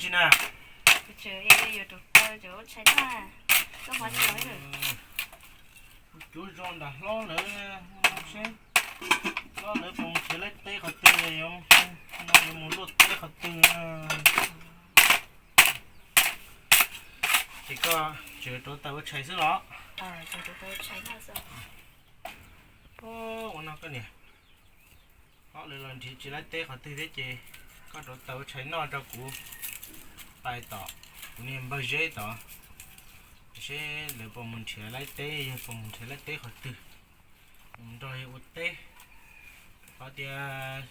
Tsis na. Kuv tseem yuav rauv taws, tseem ua tshais na. Koj hmov tsis los ib lwm. Kuv cuav zos nram hlob lawv, seb hlob lawv puas mus nrhiav laib teb qhov twg, no yuav mus luaj teb qhov twg. Ces koj tseem rauv taws ua tshais xwb los? Ua no koj niam, hlob lawv los nrhiav tsis laib teb qhov twg thiab ces koj rauv taws ua tshais noj rau kuv pais tom kuv niag npawg Zeb tod, seb lawv puas mus nrhiav laib teb, yog puas mus nrhiav laib teb qhov twg, mus nrog yawg ua teb. Qhov tias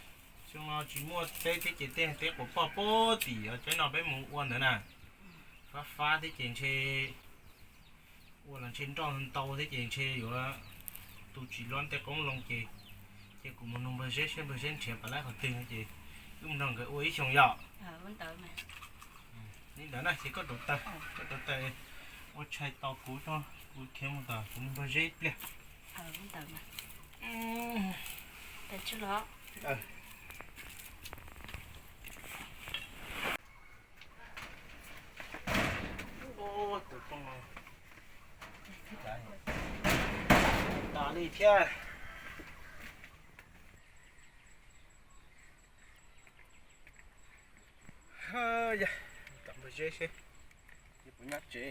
xyoo no tsis muaj teb thiab ces tej teb quas poj pub tim cov no peb mus ua ntawd na, fab fab thiab ces ntshe ua los ntshe nroj ntau thiab ces ntshe yuav tu tsis loj tej qoob loo ces, ces kuv mus nug npawg Zeb seb npawg Zeb nrhiav pab laib qhov twg no ces wb mus nrog nkawd ua ib xyoos yom. Li ntawd na ces koj rauv taws, koj rauv taws ua tshais tos kuv, kuv khiav mus tom kuv npawg Zeb ib pliag. Tus rooj no tas li thiab. Yog, tom npawg Zeb seb puas nyob tsev.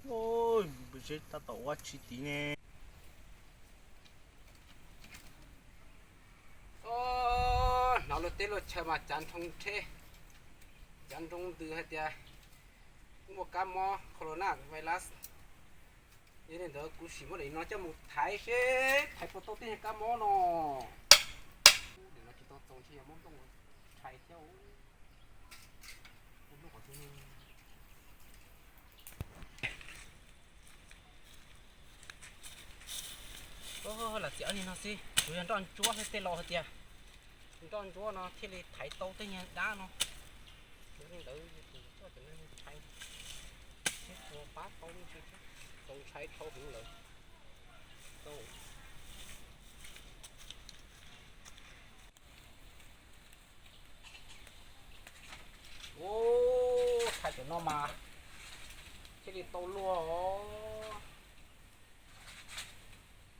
Npawg Zeb tab tom ua tshais tid ne. Hnov luag teb luag chaw mas cav nroo rheb, cav nroo ntws hais tias muaj kab mob corona virus. Yog li ntawd kuv sim muab daim no coj mus thaiv seb thaiv puas tau tej nyuag kab mob no. Daim no tsis tau txaus ntshe yog mob nplooj tshais thiab. Lam txiav li no xwb, kuv yog nroj ntsuab thiab tej laus hais tias nroj ntsuab no thiaj li thaiv tau tej nyuag dab no. Yog li ntawd kuv coj cov no mus thaiv seb puas pab tau, txaus ntshai dhau heev lawm. Ub, thaiv cov no mas thiaj li tau luaj os.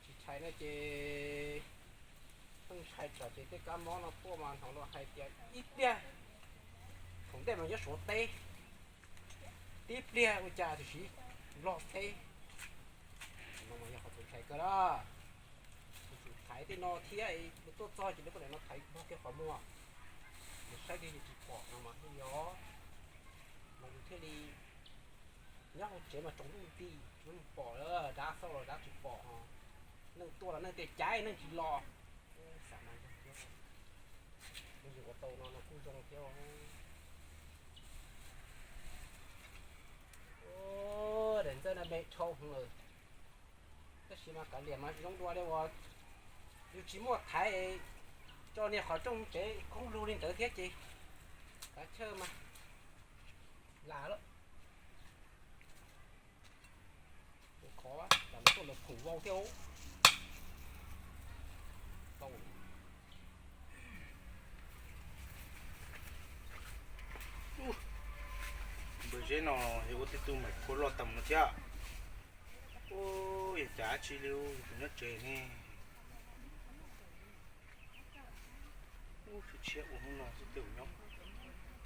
Tsis thaiv no ces pheej ntshai tsam ces tej kab mob no tuaj mas hnov luag hais tias ib pliag thaum ntej mas nyob Suav teb, tib pliag ua cas tam sim Nplog teb. No mas yog qhov txaus ntshai kawg na. Kuv tsum thaiv tej no thiab, lawv tuaj txog ces lawv tuaj daim no thaiv npog kiag qhov muag, mus saib kiag yus tsis pom no mas thiaj li os, mas yus thiaj li nyob hauv tsev mas tsaus ntuj ti, mus pom dab xauj los dab tsis pom, neeg tuaj los neeg tej caiv neeg tsis los. Xav mas zoo thiab, yus ua tau no no kuj zoo thiab. Daim ntxawg no me dhau heev lawm, tab sis mas kav liam mas tsis zoo dua li uas yus tsis muaj thaiv, tso niag qhov rooj tsev khoob lug li ntawd thiab ces kav chawj mas lam lawm. Khov, cas tuaj lawv khoom vau thiab. Npawg Zeb no yog ua tej tug maim khua loj tag no thiab. Ub, yog cas dab tsi li, tus nyob tsev ne. Ub, tshiab ua hnub no xwb tej nyob.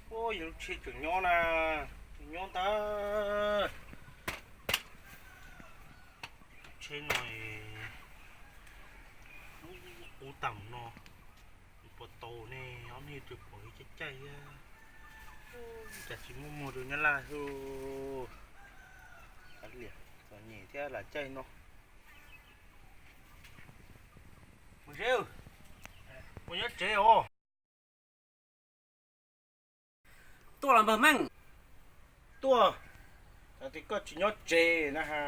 Ub, yog lub tsheb tseem nyob na, tseem nyob ntag. Tsheb no qub tag no, puas tau ne, ob niag tus pom caij caij thiab. Cas tsis muaj muag rau Nyab Laj xwb. Kav liam, txom nyem thiab lam caij no. Npawg Zeb, puas nyob tsev os? Tuaj los npawg Meej. Tuaj, txawm tias koj tsis nyob tsev na ha.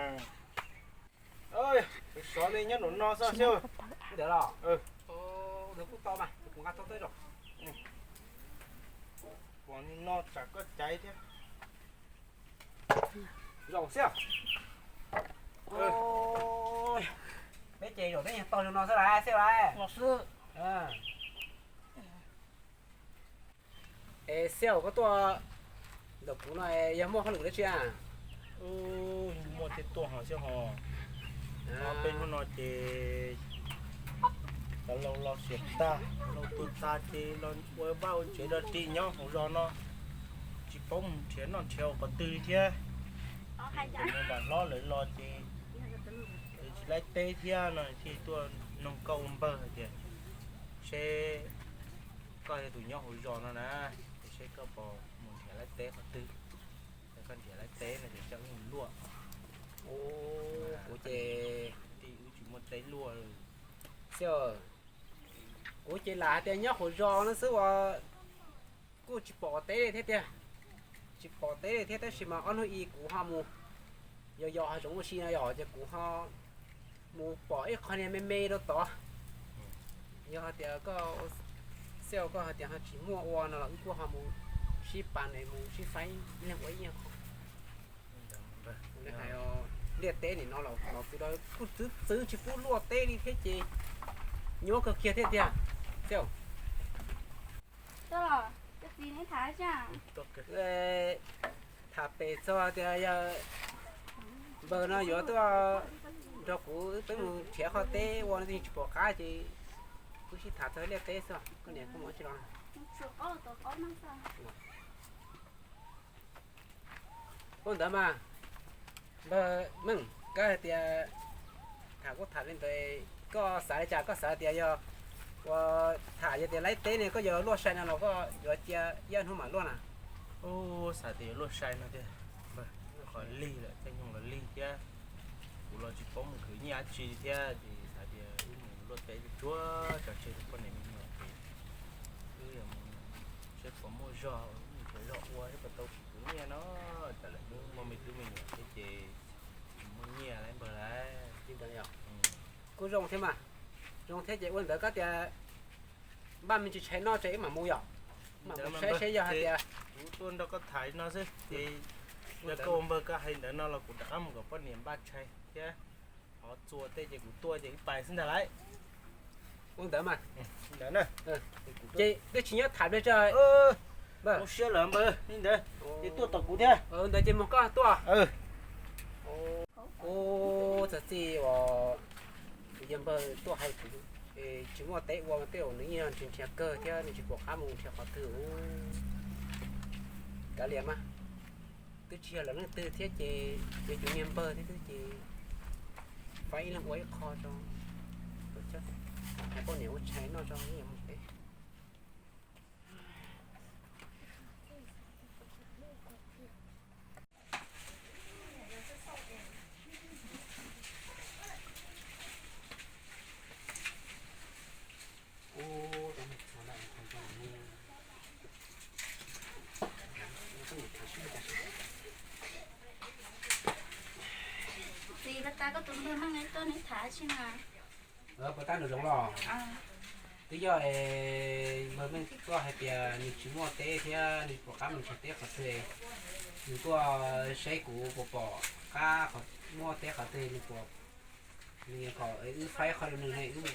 Sov li nyob nraum no xwb xwb. Ntawd los? Ntawd kuj tau mas, kuv nqa tau teb los. Pom li no tsam koj caiv thiab. Zaum Xiab. Peb ces zaum teb nyuag tog zoo no xwb lawm Xiab lawm. Es Xiab, koj tuaj ntawm kuv no yog muaj hauj lwm dab tsi a? Muaj thiaj tuaj ho Xiab ho. Peb hnub no ces cov laus los xiam tag, laus tuag tag ces los ua vaj ua tsev dog dig nyob hauv zos no, tsis paub mus nrhiav noj nrhiav ua qhov twg li thiab. Kuv mus nram hlob lawv los ces tsis laib teb thiab no thiaj tuaj noog koj ua npawg hais tias seb koj yog tus nyob hauv zos no na, es seb koj puas mus nrhiav laib teb qhov twg, es koj nrhiav laib teb no ces coj wb mus luaj. Kuv ces wb tsis muaj teb luaj. Xib, kuv ces lam hais tias nyob hauv zos no xwb uas kuj tsis pom teb li thiab tiag. Tsis pom teb li thiab tab sis mas ob hnub i kuv ho mus yos yos hav zoov ua si no yom, ces kuv ho mus pom ib qho niag me me rau tod. Yog hais tias koj, Xib, koj hais tias ho tsis muaj ua no los wb kuj ho mus sib pas ne, mus sib faib ib leeg ua ib qho. Hais liaj teb nim no los txwv txwv tsis pub luaj teb li thiab ces nyuaj kawg kiag thiab tiag. Xib, tham pem txog tias yog npawg no yuav tuaj nrog kuv peb mus nrhiav qhov teb ua no yeej tsis pom qab ces kuv sib tham txog liaj teb xwb, koj niam koj mus tsis los. Ua ntawd mas, npawg Meej, koj hais tias tham kuj tham li ntawd, koj xav li cas? Koj xav tias yog ua tham yog tias laib teb ne koj yuav luaj sai no los koj yuav cia ib hnub mam luaj na? Xav tias yuav luaj sai no tiag, qhov lig lawm caij nyoog los lig thiab, kuv los tsis paub mus khwv nyiaj dab tsi thiab ces xav tias wb mus luaj teb tsuag tso tseg rau poj niam me nyuam ces wb yog mus seb puas muaj zog, mus nrhiav zog ua seb puas tau khwv nyiaj no. Tam lawm hnub muaj me tub me nyuam thiab ces muaj nyiaj lawm npawg lawm. Kuj zoo thiab mas, zoo thiab ces ua ntawd koj tias npaj me ntsis tshais noj tso wb mam mus yom, mam mus saib seb yog hais tias kuv tuaj nrog koj tham no xwb ces yog koj ua npawg koj hais ntawd no los kuv rov qab mus kom poj niam npaj tshais thiab. Qhov txua tej ces kuv tuaj ces wb pais xwb ntag lauj. Ua ntawd mas, ces twb tsis nyob tham pliag tso. Zoo siab lawm npawg, li ntawd ces tuaj tom kuv thiab. Ntawd ces mus koj tuaj. Ub, txog txij uas kuv yawg npawg tuaj hais kuv tsis muaj teb ua, tej zaum nws yeej nrhiav nrhiav kawg thiab nws tsis pom qab mus nrhiav qhov twg. Kav liam mas, twb tsis yog lawv leej twg thiab ces yog cov niag npawg thiab xwb ces faib ib leeg ua ib qho tso, hais poj niam ua tshais noj tso ib yam mus peb. Txiv, puas tas koj tus npawg Meej tuaj neb tham tsi na? Puas tas nws zoo los? Twb yog npawg Meej koj hais tias nws tsis muaj teb thiab nws pom qab mus nrhiav teb qhov twg, nws tuaj saib kuv puas pom qab muaj teb qhov twg, nws kom wb faib qhov rau nws ne, wb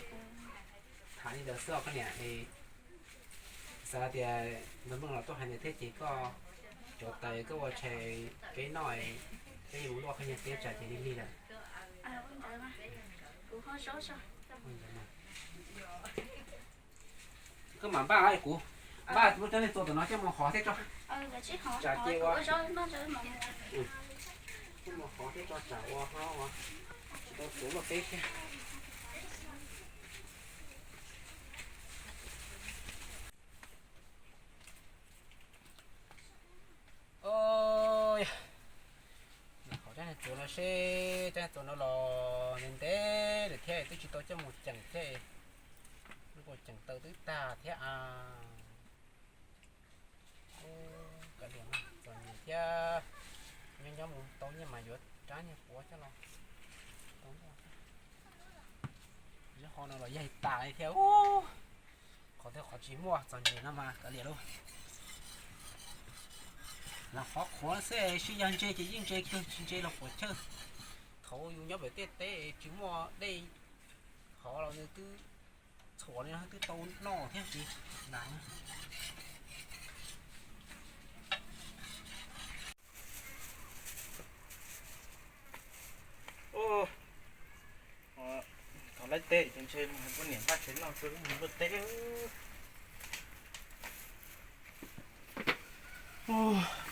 tham li ntawd xwb os koj niam. Xav tias npawg Meej los tuaj hais ntawd thiab ces koj cov taws koj ua tshais peb noj, peb yuav mus luaj qhov nyuag teb tsam ces lig lig lawm. Koj mam npaj kuv npaj lub teb txua tom no coj mus hov thiab tso, tsam ces ua, coj mus hov thiab tso tsam ua hov ua tsis tau txuav luaj teb thiab. Ov, qhov teb txua no seb, teb txua no los ntev ntev lawm thiab twb tsis tau coj mus ceem thiab, lub ua ceem taw twb tag thiab a. Kav liam, txom nyem thiab, nyob nyob mus tau nyiaj mas yuav rab nyiaj puav coj los tau noj. Zaub qhov no los yaig tas li thiab. Qhov twg qhov tsis muaj txom nyem no mas kav liam lauj. Lam qhuav qhuav xwb, sib yog ntse ces yeej ntse kawg, tsis ntse los puas chawj. Thaum yus nyob pem tej teb tsis muaj dej hov los nws twb txhuam li no twb tau noj thiab tsis nas. Thov laib teb ces ntshe poj niam npaj tsev noj rau mus luaj teb.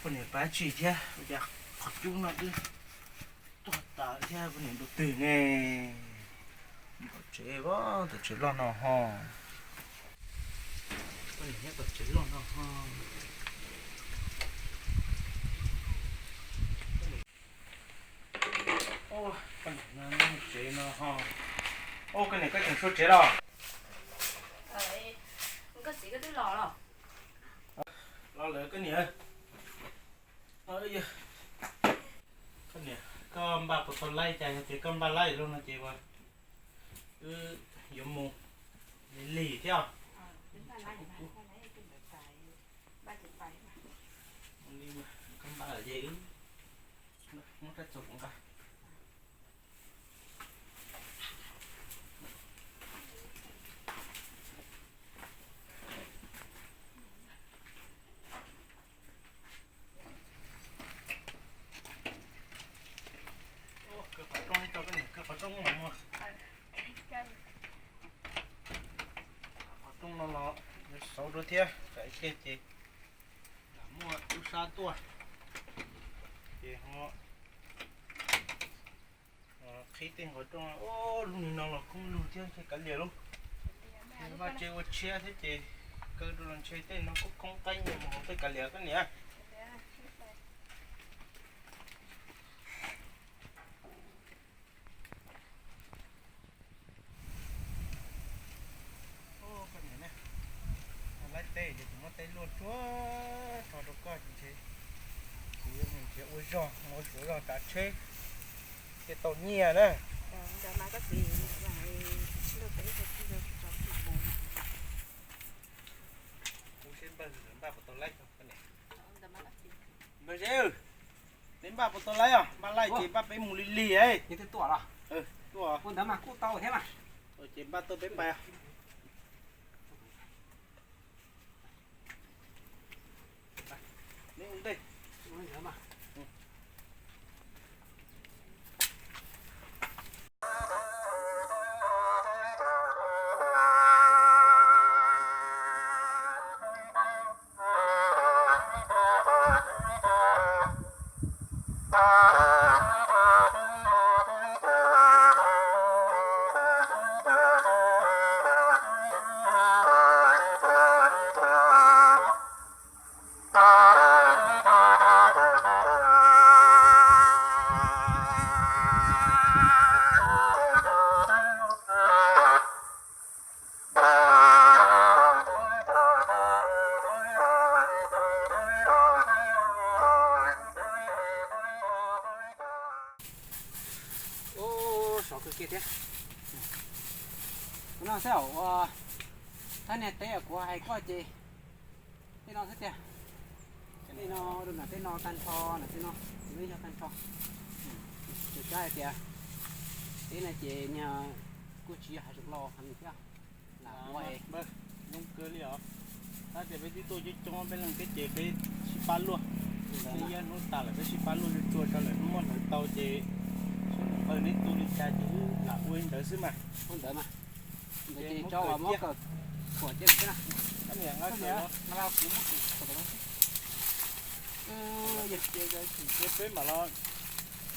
Poj niam pab tsis thiab, ua cas qhov cub no twb tuag tas thiab, poj niam ntu twg ne? Tom tsev, tom tsev loj no ho. Poj niam nyob tom tsev loj no ho. Poj niam nyob tsev no ho. Ub, koj niam, koj tseem su tsev los? Los lawm koj niam. Koj niam, koj npaj puas tau laib, cas yog tias koj npaj laib lawm no ces wb yuav mus lig lig thiab. Mus li, koj npaj lawm ces wb muab rab txuas kuv nqa. Kaw qhov rooj, kaw qhov rooj los mus. Qhov rooj no los yuav xauv dua thiab, tsam ib pliag ces lam muaj tub sab tuaj ces ho qhib tej nqav rooj. Lub no los khoob lug thiab, kav liam lauj. Vaj tse ua tshiab thiab ces kaw rau los ntshe tej no khoob khoob qaib mus hauv tej kav liam koj niam. Laib teb ces kuv muab teb luaj tsuag tso rau koj ces ntshe kuv yuav mus nrhiav ua zog, ua suav zog tsav tsheb thiaj tau nyiaj na. Kuv seb npaj puas tau laib. Npawg Zeb, neb npaj puas tau laib os? Npaj laib ces npaj peb mus lig lig. Tuaj ntawd mas kuj tau thiab mas. Ces npaj tuaj peb pais. Ub, sov kawg kiag thiab. Ua no xwb os, ua thaj niag teb kuv hais koj ces tej no xwb tiag. Tej no rau nram tej no tag nrho, nram tej no kuv yeej yog tag nrho. Ces kab hais tias teb no ces niag kuj tsis yog hav zoov los heev thiab. Lam ua es zoo kawg li os. Tab tias peb twb tuaj coob coob peb leeg thiab ces peb sib pab luaj. Peb yog hnub tas lawm peb sib pab luaj tsuag tsuag rau lawm hnub muab hlawv tau ces seb npawg neb tu li cas ces wb lam ua li ntawd xwb mas. Ua ntawd mas. Ntawd ces tso uas muab kawm khuam cia xwb na. Peb mam los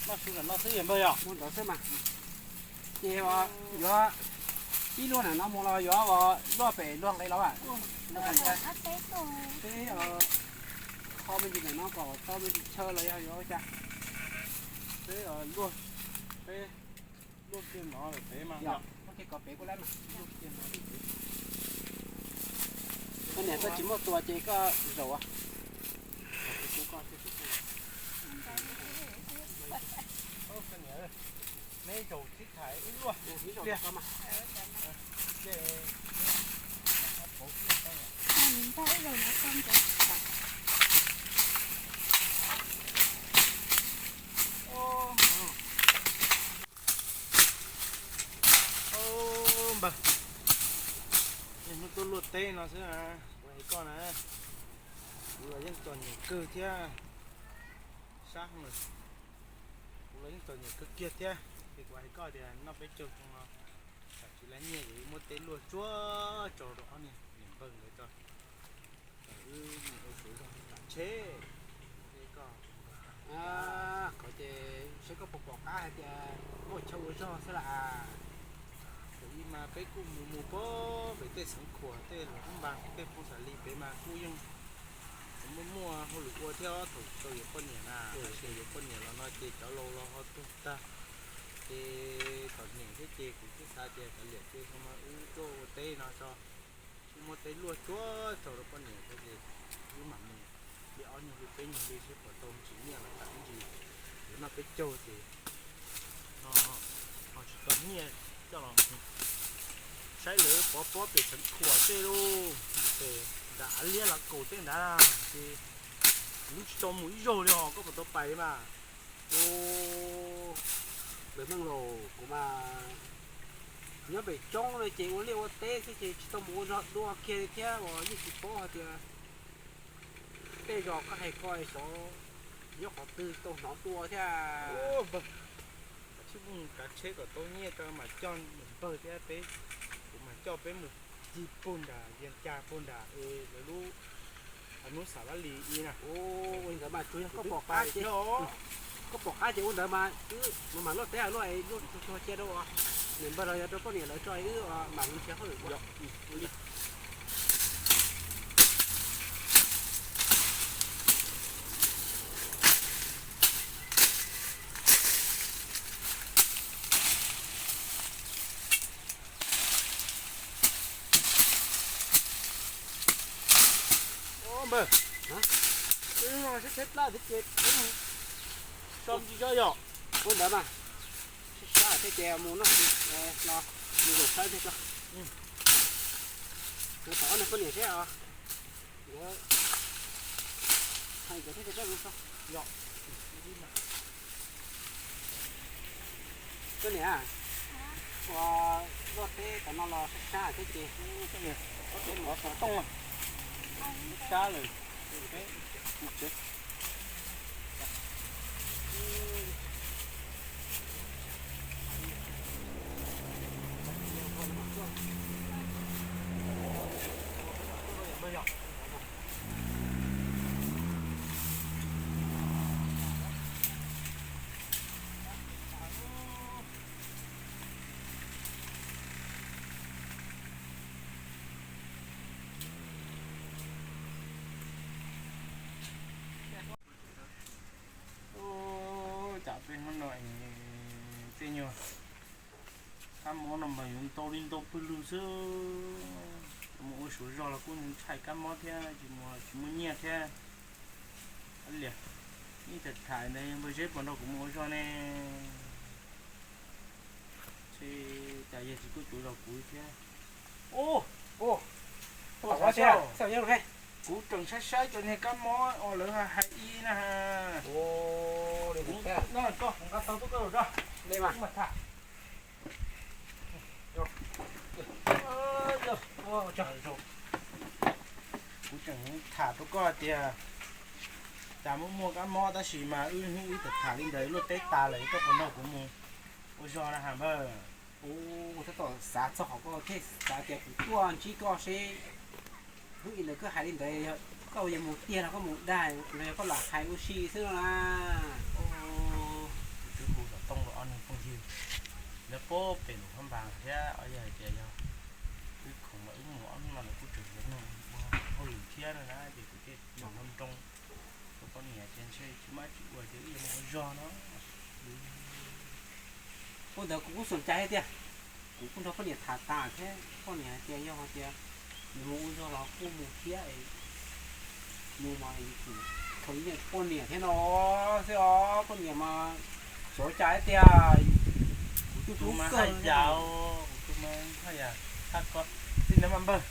noj su ntawm no xwb yog npawg yog. Ua ntawd xwb mas. Ces yuav pib luaj ntawm no mus los yuav ua luaj pem luag nqe los? Peb kho me ntsis ntawm no kom tau me ntsis chaw los yog yuav ua cas? Peb luaj, peb luaj kiag no lawm pem mas. Luaj kiag kom pem kuj lab mas. Koj niam, koj tsis muaj tua ces koj zaum. Neb zaum sib tham ib luaj. Ib zaum pliag. Ib zaum no tau ntawd. teb no xwb na, kuv hais koj na, kuv los yeej txom nyem kawg thiab, sab hauv lawm, kuv los yeej txom nyem kawg kiag thiab, ces kuv hais koj tias noj peb caug xyoo no, tam sim lab nyiaj ces muab teb luaj tsuag tsaus rau ob niag niam npawg ntawd tso, wb mus ua suav zog kav tsheb. Qhov ces saib koj puas pom qab hais tias muaj chaw ua zog xwb las. Thaum ub mas peb kuj mus mus pem tej xeev khuam tej los npaj tej phooj xas li pem mas kuj yeej muaj muaj hauj lwm ua thiab, thaum tsis tau yuav poj niam na, tab sis yuav poj niam los no ces cov laus los ho tuag tag, ces txom nyem thiab ces kuv thiaj xav tias kav liam ces xyoo no wb tuaj ua teb no tso, wb muab teb luaj tsuag tsaus rau poj niam tso ces wb mam mus li ob nyuag li peb nyuag li seb puas tau tsis nyiaj los tam ib ntsis yuav noj peb caug ces ho tsis tau nyiaj coj los saib lawv pov pob pem xeev khuam tej lub, ces nram av liab lav kaum tej nrad ces kuv tsis tau mus ib zaug li os, koj puas tau pais mas? Ub, Meej Laus, kuv mas nyob pem roob no ces ua liaj ua teb xwb ces tsis tau mus ua zog dua kiag li thiab uas yeej tsis paub hais tias tej zos koj hais ko xyov nyob qhov twg tau hnov dua thiab. Kav tsij mus kav tsheb kom tau nyiaj tso mam coj niam npawg thiab peb, kuv mam coj peb mus ci puag nram Vias Cas puag nram lawv lub hnub Xav Vaj Lis ib na. Ua li ntawd mas tsuas yog koj pom qab ces, koj pom qab ces ua ntawd mas wb mam mam luaj teb luaj luaj tsuag tsuag cia rau niam npawg los yog rau poj niam lawv tso wb mam li nrhiav hauj lwm ua. Npawg, no sab tsheb plab thiab ces so tsis tso yom. Ua ntawd mas sab sab thiab ces mus no, mus zaum sawb thiab tso. Mus tom ob niag poj niam seb os. Nkawd hais nkawd thiab ces peb mus so. Koj niam, ua luaj teb tom no los sab sab thiab ces, luaj teb mov xov tooj, sab lawm. Cas peb hnub no tej nyuag kab mob no mas yuav ntau li ntau pawg lug xwb. Mus ua suav zog los kuj ntshai kab mob thiab, tsis muaj nyiaj thiab. Liam, ib tham tham ntawd npawg Zeb puas nrog kuv mus ua zog ne? Ces cas yawg tsis tuaj cuag zog kuv thiab. Kuv tseem saib saib cov niag kab mob uas lawv hais ib na. Kuv nqa tau tuaj koj, kuv mam tham. Kuv tseem tham rau koj tias cas muaj muaj kab mob tab sis mas wb hnub wb tham tham li ntawd luaj teb tas lawm koj puas nrog kuv mus ua zog na has npawg? Ub, tab tom xav txog qhov koj thiaj xav tias kuv tuaj ntsib koj seb hnub ib ntawd koj hais li ntawd koj yuav mus tiag los koj mus dag los yog koj lam hais ua si xwb no na. Twb hu xov tooj rau ob niag phooj ywg, lawv puag pem Luam Phab Npas thiab ob yawg hais tias yog wb khoom mas wb mus ob hnub no lawv kuj tseem yuav neeg ua hauj lwm thiab no na ces kuv thiaj tseem nroo nroo rau poj niam tias ntshe tsis maj tsis ua ces wb yuav mus ua zog no. Ua ntawd kuv kuj xom cai tiag, kuv kuj nrog poj niam tham tas thiab poj niam hais tias yog hais tias nws mus ua zog los kuj mus thiab, mus mas thaum nyiam poj niam thiab no xwb os, poj niam mas xyov cas tiag. Kuv tu tu mas kawg haj yam, kuv tu mas haj yam, txij ntawd mas npawg,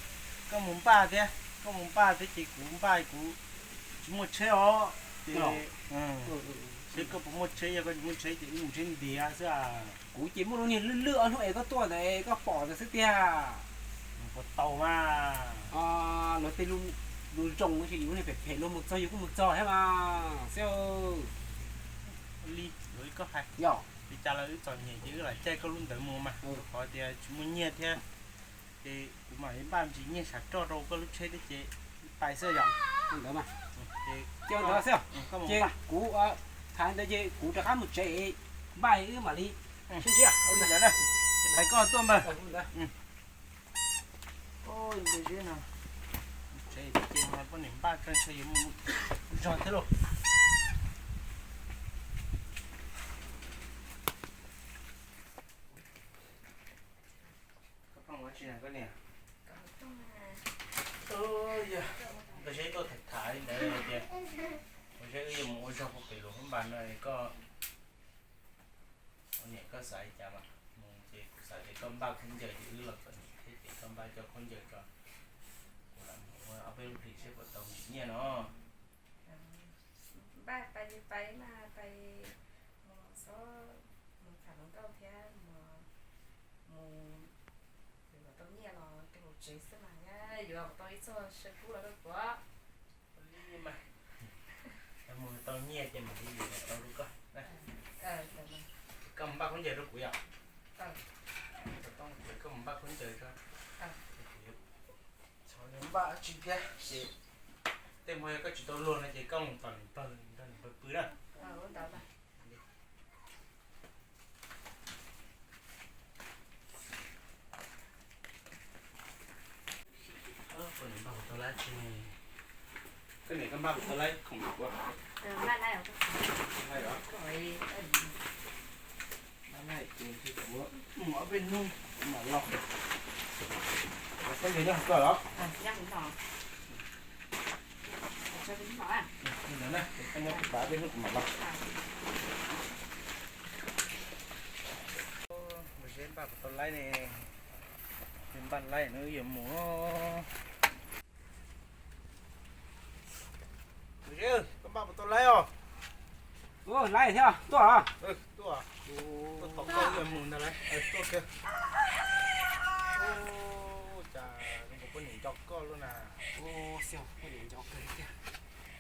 koj mus npaj thiab, koj mus npaj thiab ces kuv npaj kuv tsis muaj tsheb os ces, seb koj puas muaj tsheb, yog koj tsis muaj tsheb ces wb mus tsheb ntiav xwb. Kuv ces muaj lub niag lwj lwj ob hnub es koj tuaj ntawd koj pom ntawd xwb tiag. Ua tau mas. Luag tej lus zoo ces yus niag phem phem luag mus txog yus kuj mus txog thiab mas xib. Li, li koj hais, yog li cas los wb txom nyem ces wb lam caij koj lub ntawd mus mas, qhov tias tsis muaj nyiaj thiab. Ces kuv mam li npaj me ntsis nyiaj sav roj rau koj lub tsheb thiab ces wb pais xwb yom. Ntawd mas, ces ntawd xwb. Ces kuv tham ntawd ces kuv rov qab mus tsev, npaj wb mam li sib ntsib. Hais koj tuaj npawg. Poj niam npaj tso ntshe yuav mus zog thiab lauj. Koj pheej ua dab tsi na koj niam? Yog, koj seb tuaj tham tham li ntawd tias, ua seb wb yuav mus ua zog puag pem Luas Phab Npas no es koj, ua niam koj xav li cas mas mus ces kuv xav tias koj npaj khaub ncaws ces wb los txom nyem thiab ces koj npaj cov khaub ncaws tso, kuv lam mus ua ob peb lub hlis seb puas tau nyiaj no. Npaj pais ces pais mas pais, mus xob mus tham hluas nkauj thiab mus, mus yuav kom tau nyiaj los tej hauv tsev xwb mas, yuav kom tau ib txoj saw kub los rau kuv. Ua li mas, mus tau nyiaj ces mam li yuav kom tau rau koj. Koj mus npaj khaub ncaws rau kuv yom. Koj mus npaj khaub ncaws tso. Kuv yuav npaj dab tsi thiab ces tej hmo yog koj tsis tau luag no ces koj mus tom niam pawg nrog niam pawg pw na. Koj niam npaj kuv tau laib tsi? Koj niam koj npaj kuv tau laib khoom kuv. Npaj laib os. Npaj laib ces kuv mus ob peb hnub kuv mam los. Koj yog nyob hauv koj los? Ntawd na, koj nyob kuv pab ob peb hnub kuv mam los. Mus seb npaj puas tau laib ne. Npaj laib no wb yuav mus. Koj npaj puas tau laib os? Laib thiab, tuaj. Tuaj, tuaj tom koj wb yuav mus ntag lauj. Tuaj kiag. Cas poj niam nco koj luaj na. Poj niam nco kawg li tiag.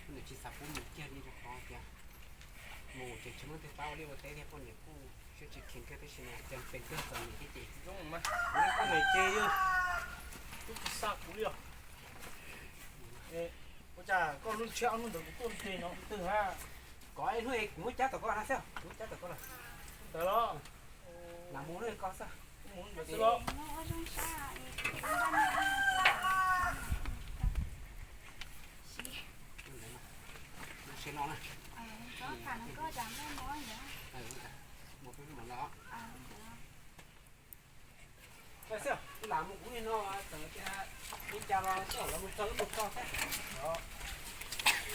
Poj niam tsis xav pub mus kiag li rau qhov tias mus ces tsis muaj leej twg pab ua liaj ua teb thiab poj niam kuj siab tsis kheev kawg tab sis mas cas pes kawg txom nyem thiab ces zoo mas kuv poj niam ces yog twb tsis xa kuv li os. Ua cas koj hnub tshiab ob hnub ntawd kuv tuaj ntshe no twg na. Kov ib hnub kuv muab cab tom koj na xwb, kuv muab cab tom koj lawm. Ntawd los? Lam mus hnub koj xwb. Mus ntawd xwb los? Lam mus kuv li no txawm tias li cas los txawm los mus txog wb mus txog thiab.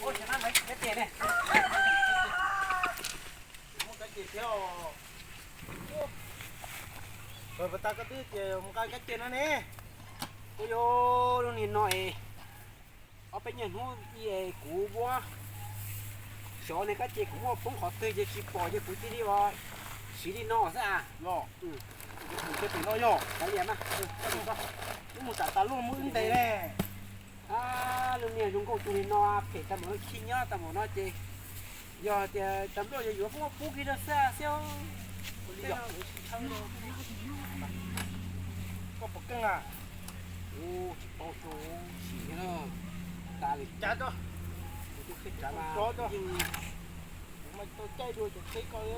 Ua cas na, kab ces ne. Muaj kab ces thiab os. Pas tas koj twb ces mus nqa kab ces no ne. Ua yog lub niag no es ob peb nyuag hnub kuv muab xyov niag kab ces kuv muab poob qhov twg ces tsis pom ces kuv cia li ua siv li no xwb a. Los, mus rau pem no yog. Wb mus tas tas luaj muab wb ntes ne. Lub niag zoo nkauj tus li no phem tag npaum no, khib nyob tag npaum no ces yog tias tas luaj yog yuav muab pub kiag rau xwb xwb. Koj puas keej a? Ua tsis paub, sim thiab na. Tas li cas tso, kuv twb qhib tsav mas yeej, kuv mas tau caij dua cov tsheb koj.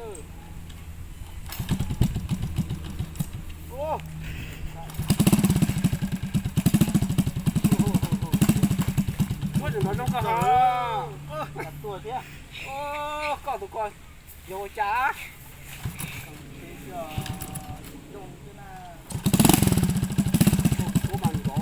Muab tus no zoo koj ha. Tuag thiab. Koj tus ko yog ua cas? Kuv mas nkov